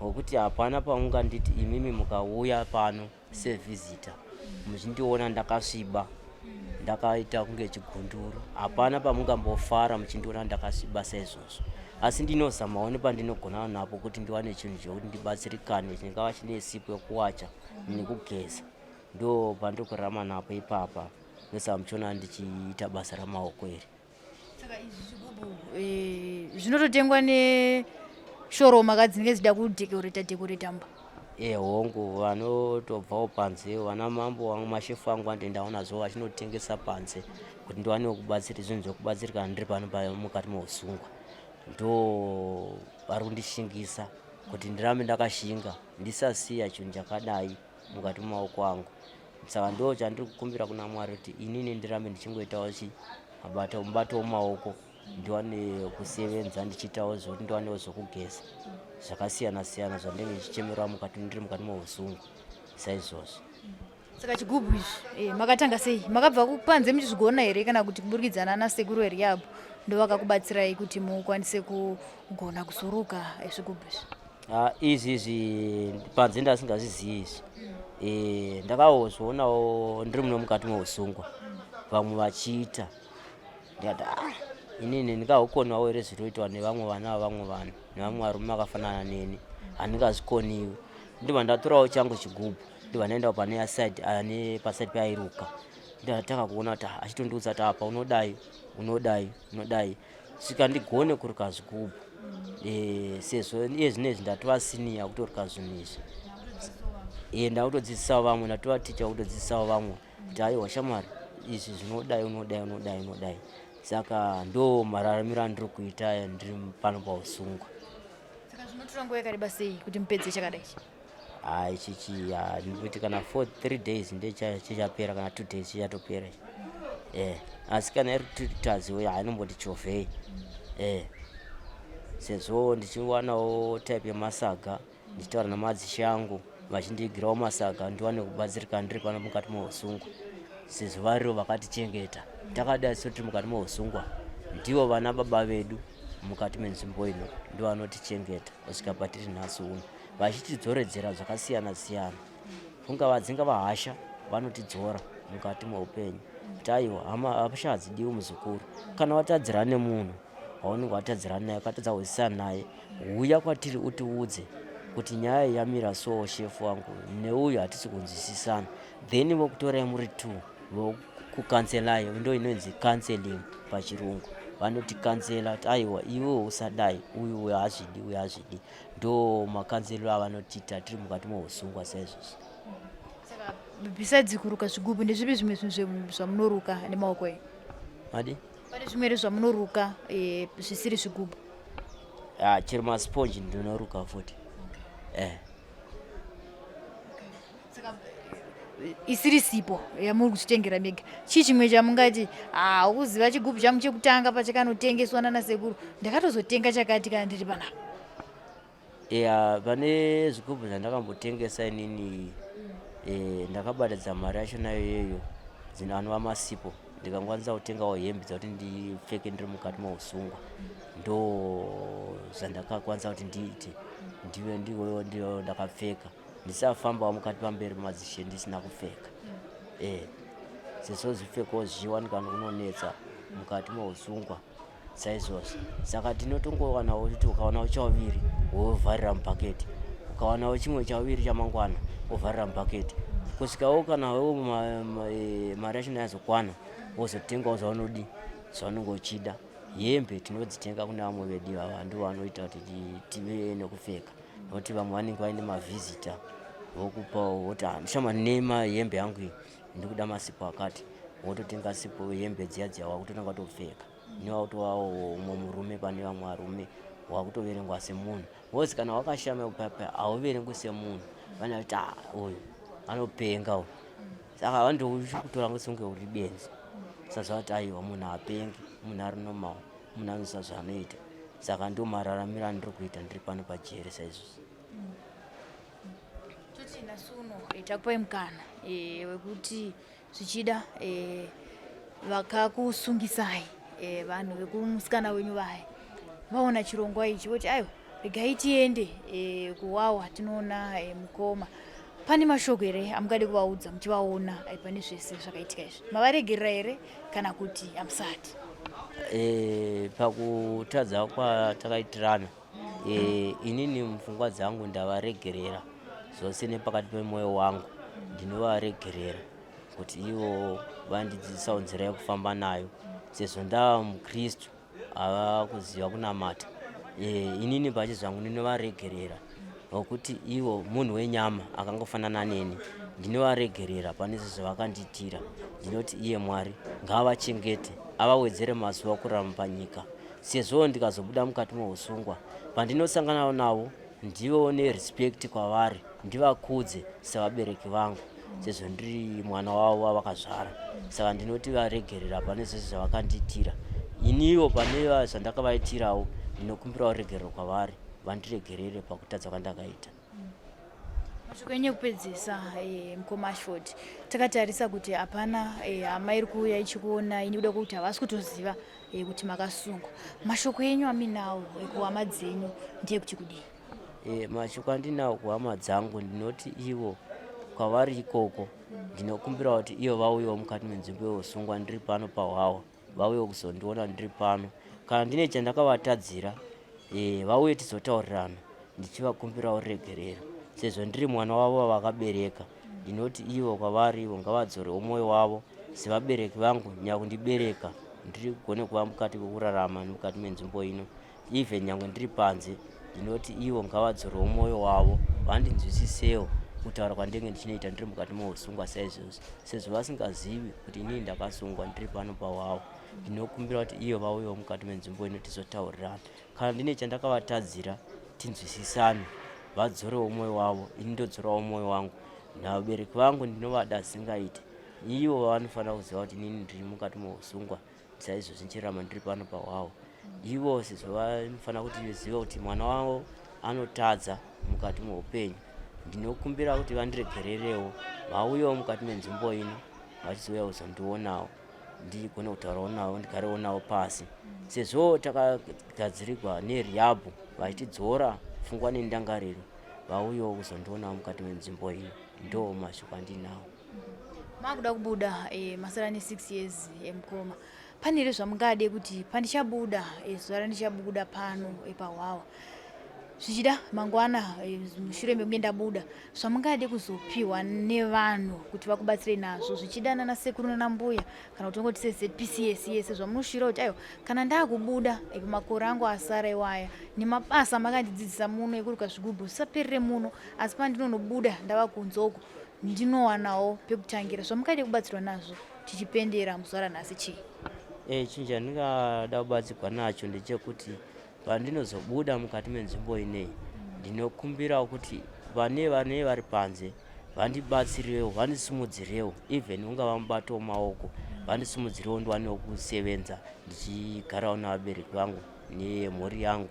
ngokuti hapana paunganditi imimi mukauya pano sevhizita muchindiona ndakasviba ndakaita kunge chigunduru, hapana pamungambofara muchindiona ndakasviba saizvozvo. Asi ndinozamawo nepandinogona napo kuti ndiwane chinhu chekuti ndibatsirikane, chingava chine sipo yekuwacha nekugeza, ndo pandiri kurarama napo ipapa. Ndosaka muchiona ndichiita basa ramaoko iri. Saka izvi zvigubhu zvinototengwa neshoroma ka dzinenge dzichida kudhekoreta dhekoreta mba? E, hongu, vanotobvawo panze vana mambo vangu, mashefu angu andoendawo nazvo vachinotengesa panze kuti ndiwanewo kubatsira zvinhu zvekubatsirikana ndiri pano mukati meusungwa. Ndo vari kundishingisa kuti ndirambe ndakashinga, ndisasiya chinhu chakadai mukati memaoko angu. Saka ndo chandiri kukumbira kuna Mwari kuti inini ndirambe ndichingoitawo chi mabato mubato wemaoko, ndiwane kusevenza ndichiitawo zvekuti ndiwanewo zvokugeza zvakasiyana siyana zvandinenge ndichichemerwa mukati ndiri mukati meusungwa saizvozvo. Saka chigubhu izvi makatanga sei? Makabva kupanze muchizvigona here kana kuti kuburikidza nana sekuru Eriabho ndovakakubatsirai kuti mukwanise kugona kuzoruka zvigubhu izvi? Izvi izvi panze ndasingazvizivi izvi. Ndakazvionawo ndiri muno mukati meusungwa vamwe vachiita, ndikati ah, inini ndingahukonawo here zvinoitwa nevamwe vana vavamwe vanhu nevamwe varume vakafanana neni? Handingazvikoniwi. Ndibva ndatorawo changu chigubhu, ndibva ndaendawo pane aside ane paside paairuka, ndatanga kuona kuti achitondiudza kuti apa unodai, unodai, unodai, svika ndigone kuruka zvigubhu. Sezvo iye zvinezvi ndatova senior kutoruka zvinhu izvi. Ndakutodzidzisawo vamwe, ndatova ticha kutodzidzisawo vamwe kuti aiwa shamwari, izvi zvinodai, unodai, unodai, unodai. Saka ndo mararamiro andiri kuita ndiri pano pausungwa. Saka zvinotora nguva yakareba sei kuti mupedze chakadai? Ha, ichichi ndikuti kana 4 3 days ndechichapera, kana 2 days chichatopera. Asi kana iri 2 taziwo hainomboti chovhei, sezvo ndichiwanawo type yemasaga, ndichitaura namadzishe angu vachindigirawo masaga ndiwane kubatsirika ndiri pano mukati meusungwa, sezvo varivo vakatichengeta takadai so tiri mukati meusungwa. Ndivo vana baba vedu mukati menzvimbo ino, ndivo vanotichengeta kusvika patiri nhasi uno, vachitidzoredzera zvakasiyana siyana, kungava dzingava hasha, vanotidzora mukati meupenyu kuti aiwa hama, hasha hadzidiwi muzukuru. Kana watadzira nemunhu waunenge watadzira naye, ukatadza kuhwisisana naye, huya kwatiri utiudze kuti nyaya iyi yamira so, shefu wangu neuyu hatisi kunzwisisana. Then vokutorai muri two, vokukanselai, ndo inonzi counseling pachirungu. Vanotikansela kuti aiwa iwe usadai, uyu uyu haazvidi, uyu haazvidi. Ndo makanselo avanotiita tiri mukati meusungwa saizvozvo. Saka besides kuruka zvigubhu, ndezvipi zvimwe zvinhu zvamunoruka nemaoko enyu? Madi? Pane zvimwe here zvamunoruka zvisiri zvigubhu? Ah, chero masponji ndinoruka futi. Saka isiri sipo yamuri kuzvitengera mega, chii chimwe chamungati ha ukuziva chigubhu changu chekutanga pachakanotengeswa nana sekuru ndakatozotenga chakati kana ndiri panapa? Ya, pane zvigubhu zvandakambotengesa inini, ndakabatidza mari yacho nayo iyoyo anova masipo, ndikangwanisa kutengawo hembe dzekuti ndipfeke ndiri mukati meusungwa. Ndo zvandakakwanisa kuti ndiite, ndive ndivo ndivo ndakapfeka, ndisafambawo mukati pamberi pemadzishe ndisina kupfeka, sezvo zvipfeko zvichiwanika kunonetsa mukati meusungwa saizvozvo. Saka tinotongowanawo kuti ukawanawo chauviri wovharira mubhaketi, ukawanawo chimwe chauviri chamangwana wovharira mubhaketi, kusvikawo kana wewo mari yacho yazokwana, wozotengawo zvaunodi, zvaunenge uchida. Hembe tinodzitenga kune vamwe vedu, ava ndivo vanoita kuti tive nekupfeka, nokuti vamwe vanenge vaine mavhizita, vokupawo voti ndishama nema hembe yangu iyi, ndikuda masipo akati, wototenga sipo, hembe dziya dziya, wakutotanga kutopfeka, newakutovawo umwe murume pane vamwe varume, wakutoverengwa semunhu. Because kana wakashama papa hauverengwi semunhu, vanoti ah, uyu anopenga uyu. Saka vandokutora sekunge uri benzi. Saziva kuti aiwa, munhu hapengi, munhu ari normal, munhu anoziva zvaanoita. Saka ndo mararamiro andiri kuita ndiri pano pajeri saizvozvo. Toti nhasi uno takupai mukana wekuti zvichida vakakusungisai, vanhu vekumusikana wenyu vaya vaona chirongwa ichi voti aiwa, regai tiende kuWawa tinoona mukoma. Pane mashoko here amungade kuvaudza muchivaona pane zvese zvakaitika izvi? Mavaregerera here kana kuti hamusati? Pakutadza kwatakaitirana, inini mupfungwa dzangu ndavaregerera zvose. Nepakati pemwoyo wangu ndinovaregerera kuti ivo vandidzidzisawo nzira yekufamba nayo, sezvo ndava mukristu ava kuziva kunamata. Inini pachi zvangu ndinovaregerera nokuti ivo munhu wenyama akangofanana neni. Ndinovaregerera pane izvo zvavakandiitira. Ndinoti iye Mwari ngaavachengete, avawedzere mazuva okurarama panyika, sezvo ndikazobuda mukati meusungwa, pandinosangana navo ndivewo nerespect kwavari, ndivakudze sevabereki vangu, sezvo ndiri mwana wavo wavakazvara. Saka ndinoti varegerera pane zvese zvavakandiitira. Iniwo pane zvandakavaitirawo ndinokumbirawo regerero kwavari, vandiregerere pakutadza kwandakaita. Mashoko enyu ekupedzisa, mukoma Ashford, takatarisa kuti hapana hama iri kuuya ichikuonai nekuda kwekuti havasi kutoziva kuti makasungwa. Mashoko enyu aminawo ekuhama dzenyu ndeyekuti kudii? Mashoko andinawo kuhama dzangu, ndinoti ivo kwavari ikoko ndinokumbira kuti ivo vauyewo mukati menzvimbo yeusungwa ndiri pano paHwawa, vauye kuzondiona ndiri pano. Kana ndine chandakavatadzira, vauye tizotaurirana, ndichivakumbirawo regerero sezvo ndiri mwana wavo wavakabereka. Ndinoti ivo kwavari ivo ngavadzorewo mwoyo wavo sevabereki vangu nyakundibereka, ndiri kugone kuva mukati kwekurarama mukati menzvimbo ino, even nyange ndiri panze. Ndinoti ivo ngavadzorewo mwoyo wavo, vandinzwisisewo kutaura kwandinge ndichinoita ndiri mukati meusungwa saizvozvo, sezvo vasingazivi kuti inini ndakasungwa ndiri pano paWawa. Ndinokumbira kuti iyo vauyewo mukati menzvimbo ino tizotaurirana. Kana ndine chandakavatadzira, tinzwisisane, vadzorewo mwoyo wavo, ini ndodzorawo mwoyo wangu. Navabereki vangu ndinovada zingaite. Ivo vanofanira kuziva kuti inini ndiri mukati meusungwa saizvozvi ndichirarama ndiri pano paHwawa. Ivo sezvo vanofanira kuti ziva kuti mwana wavo anotadza mukati meupenyu, ndinokumbira kuti vandiregererewo, vauyewo mukati menzvimbo ino, vachizouya kuzondionawo, ndigone kutaurawo navo, ndigarewo navo pasi, sezvo takagadzirigwa nerehab vachitidzora pfungwa nendangariro. Vauyewo kuzondionawo mukati menzvimbo ino. Ndo mashoko andinawo. Makuda kubuda, masara ne6 years, emukoma, pane here zvamungade kuti pandichabuda, zuva randichabuda pano paHwawa, zvichida mangwana, mushure mekunge ndabuda, zvamungade kuzopiwa nevanhu kuti vakubatsirei nazvo, zvichida nana sekuru nana mbuya, kana kuti ongoti seZPCS yese, zvamunoshuvira kuti aiwa, kana ndaakubuda pamakore angu asara iwaya, nemabasa makandidzidzisa muno ekuruka zvigubhu zvisaperere muno, asi pandinonobuda ndava kunze uko ndinowanawo pekutangira, zvamungaide kubatsirwa nazvo tichipendera muzuva ranhasi chii? Chinhu chandingada kubatsirwa nacho ndechekuti pandinozobuda mukati menzvimbo ineyi, ndinokumbirawo kuti vane vari panze vandibatsirewo, vandisimudzirewo, even ungava mubato wemaoko, vandisimudzirewo ndiwanewo kusevenza ndichigarawo navabereki vangu nemhuri yangu.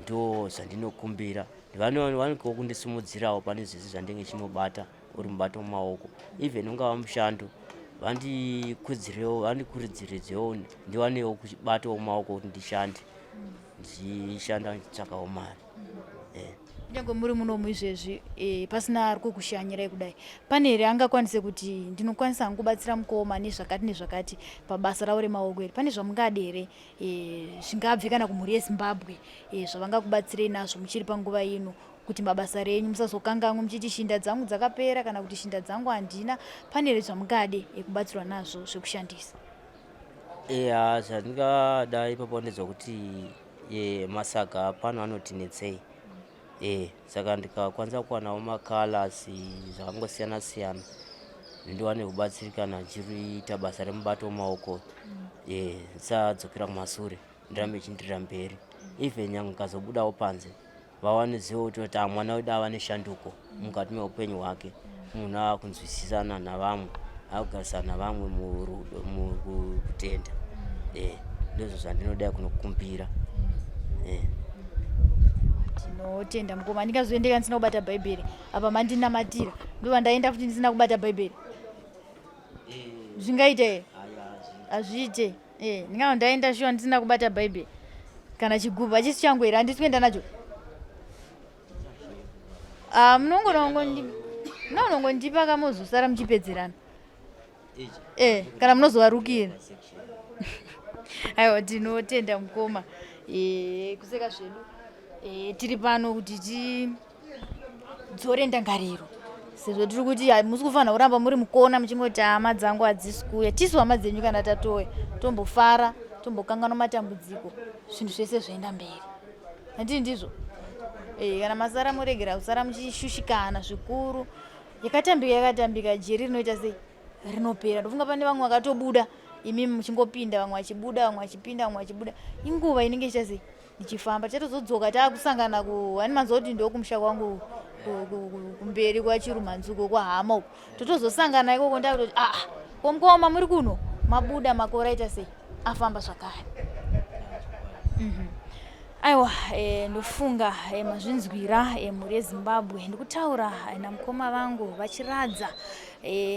Ndo zvandinokumbira, vanikewo kundisimudzirawo pane zvese zvandinge chinobata uri mubato mumaoko, even ungava mushando, vandikudzirewo, vandikurudziridzewo ndiwanewo kubatawo mumaoko kuti ndishande, ndichishanda ndichitsvakawo mari. Kunyange muri munomu izvezvi, pasina ari kukushanyirai kudai, pane here angakwanise kuti ndinokwanisa hangu kubatsira mukoma nezvakati nezvakati pabasa ravo remaoko here? Pane zvamungade here, zvingabve kana kumhuri yeZimbabwe, zvavangakubatsirei nazvo muchiri panguva ino, kuti mabasa renyu musazokanganwe muchiti shinda dzangu dzakapera kana kuti shinda dzangu handina? Pane here zvamungade kubatsirwa nazvo zvekushandisa? Eya, zvandingada ipapo ndezvekuti masaga pano anotinetsei, saka ndikakwanisa kuwanawo macolours zvakangosiyana siyana, ndiwane kubatsirikana ndichiriita basa remubato wemaoko, ndisadzokera kumasure, ndirambe ichindirira mberi, even nyange ndikazobudawo panze, vawane zivo kuti mwana wedu ava neshanduko mukati meupenyu hwake, munhu ava kunzwisisana navamwe. Akugarisana navamwe murudo, mukutenda. Ndizvo zvandinoda kunokumbira. Tinotenda mukoma. Ndingazoendeka ndisina kubata bhaibheri apa? Mandinamatira, ndobva ndaenda futi ndisina kubata bhaibheri, zvingaita here? Hazviite. Ndingava ndaenda shuwa ndisina kubata bhaibheri kana chigubhu hachisi changu here? Handisi kuenda nacho. Ah, munongondipa kamozosara muchipedzerana kana munozovarukira. Aiwa, tinotenda mukoma. Kuseka zvedu, tiri pano kuti tidzore ndangariro, sezvo tiri kuti hamusi kufanira kuramba muri mukona muchingoti hama dzangu hadzisi kuuya. Tisu hama dzenyu. Kana tatoya, tombofara, tombokanganwa matambudziko, zvinhu zvese zvoenda mberi. Handii ndizvo? Kana masara muregera kusara muchishushikana zvikuru. Yakatambika, yakatambika, jeri rinoita sei? Rinopera. Ndofunga pane vamwe vakatobuda, imi muchingopinda, vamwe vachibuda, vamwe vachipinda, vamwe vachibuda. Inguva inenge ichita sei? Ichifamba. Tichatozodzoka taakusangana ku hani, manzwa kuti ndokumusha kwangu kumberi kwaChirumanzuko, kwahama uko. Totozosangana ikoko, ndakutoti aa, ko mukoma muri kuno, mabuda, makore aita sei? Afamba zvakare. Aiwa, ndofunga mazvinzwira, mhuri yeZimbabwe. Ndikutaura namukoma vangu vaChiradza.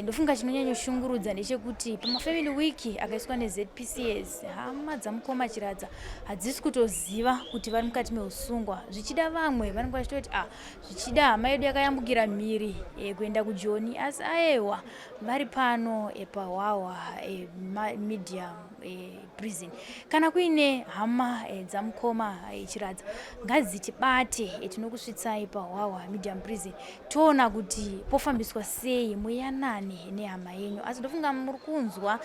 Ndofunga chinonyanyoshungurudza ndechekuti pamafamily week akaiswa neZPCS, hama dzamukoma Chiradza hadzisi kutoziva kuti vari mukati meusungwa. Zvichida vamwe vanenge vachitoti, ah, zvichida hama yedu yakayambukira mhiri kuenda kuJoni, asi aewa, vari pano paHwahwa Medium Prison. Kana kuine hama dzamukoma Chiradza, ngadzitibate, tinokusvitsai paHwahwa Medium Prison, toona kuti pofambiswa sei, muyanane nehama yenyu. Asi ndofunga muri kunzwa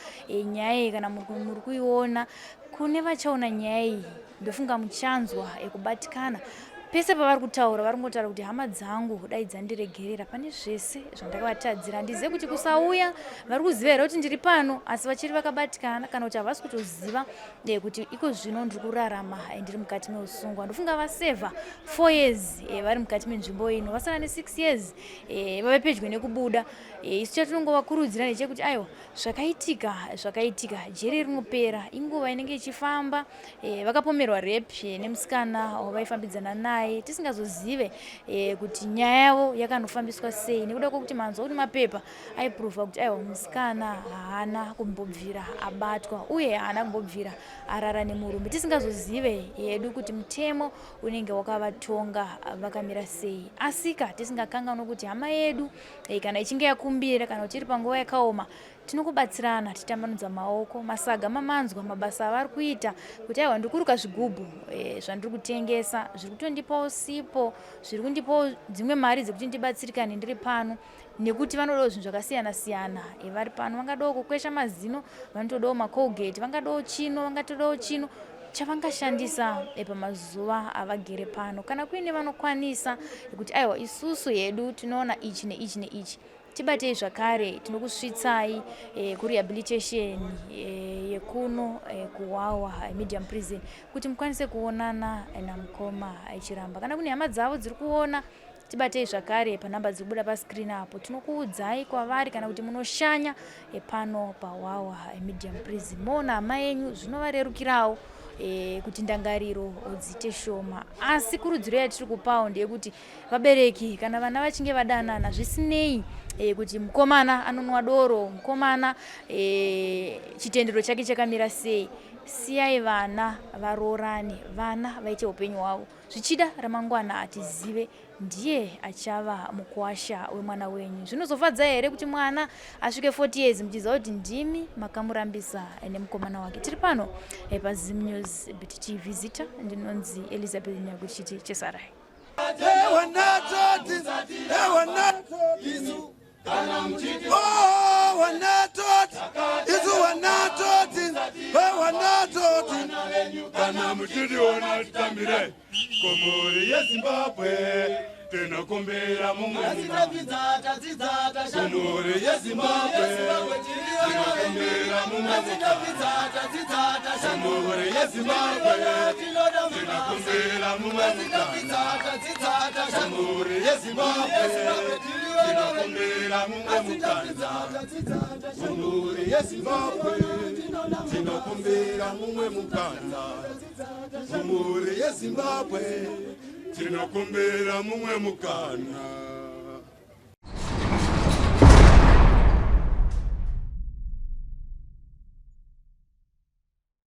nyaya iyi, kana muri kuiona, kune vachaona nyaya iyi, ndofunga muchanzwa kubatikana pese pavari kutaura. Vari kungotaura kuti hama dzangu dai dzandiregerera pane zvese zvandakavatadzira. Handizive kuti kusauya vari kuziva here kuti ndiri pano asi vachiri vakabatikana, kana kuti havasi kutoziva kuti iko zvino ndiri kurarama, ndiri mukati meusungwa. Ndofunga vasevha 4 years vari mukati menzvimbo ino, vasara ne6 years, vave pedyo nekubuda. Isu chatinongovakurudzira ndechekuti aiwa, zvakaitika zvakaitika, jeri rinopera, inguva inenge ichifamba. Vakapomerwa rape nemusikana wavaifambidzana naye, tisingazozive kuti nyaya yavo yakanofambiswa sei, nekuda kwekuti manzwa kuti mapepa aiprova kuti aiwa, musikana haana kumbobvira abatwa uye haana kumbobvira arara nemurume. Tisingazozive hedu kuti mutemo unenge wakavatonga vakamira sei. Asika tisingakanganwa kuti hama yedu kana ichinge yakumbira kana kuti iri panguva yakaoma, tinokubatsirana tichitambanudza maoko. Masaga mamanzwa mabasa avari kuita kuti aiwa, ndikuruka zvigubhu zvandiri kutengesa, zviri kutondipawo sipo, zviri kundipawo dzimwe mari dzekuti ndibatsirikane ndiri pano, nekuti vanodawo zvinhu zvakasiyana siyana. Vari pano vangadawo kukwesha mazino, vanotodawo maColgate, vangadawo chino, vangatodawo chino chavangashandisa pamazuva avagere pano. Kana kuine vanokwanisa kuti aiwa, isusu hedu tinoona ichi neichi neichi, tibatei zvakare, tinokusvitsai kurehabilitation yekuno kuHwahwa Medium Prison kuti mukwanise kuonana namukoma Chiramba. Kana kune hama dzavo dziri kuona, tibatei zvakare panhamba dziri kubuda pascreen apo, tinokuudzai kwavari, kana kuti munoshanya pano paHwahwa Medium Prison moona hama yenyu, zvinovarerukirawo kuti ndangariro dziite shoma. Asi kurudziro yatiri kupawo ndeyekuti vabereki, kana vana vachinge vadanana, zvisinei kuti mukomana anonwa doro, mukomana chitendero chake chakamira sei, siyai vana varoorane, vana vaite upenyu hwavo. Zvichida ramangwana hatizive, ndiye achava mukwasha wemwana wenyu. Zvinozofadza here kuti mwana asvike 40 years muchiziva kuti ndimi makamurambisa nemukomana wake? Tiri pano paZim News BTT. Zita ndinonzi Elizabeth Nyakuchiti Chesarai. Wanatoti, wanatoti, oh, wanatoti, isu wanatoti, wanatoti. Kana muchitiona, titambire kumhuri yeZimbabwe, tinokumbira mumwe kumhuri yeZimbabwe, tinokumbira. mumwe mukana. Mhuri yeZimbabwe tinokumbira mumwe mukana. Mhuri yeZimbabwe tinokumbira mumwe mukana. Mhuri yeZimbabwe tinokumbira mumwe mukana. Mhuri yeZimbabwe tinokumbira mumwe mukana.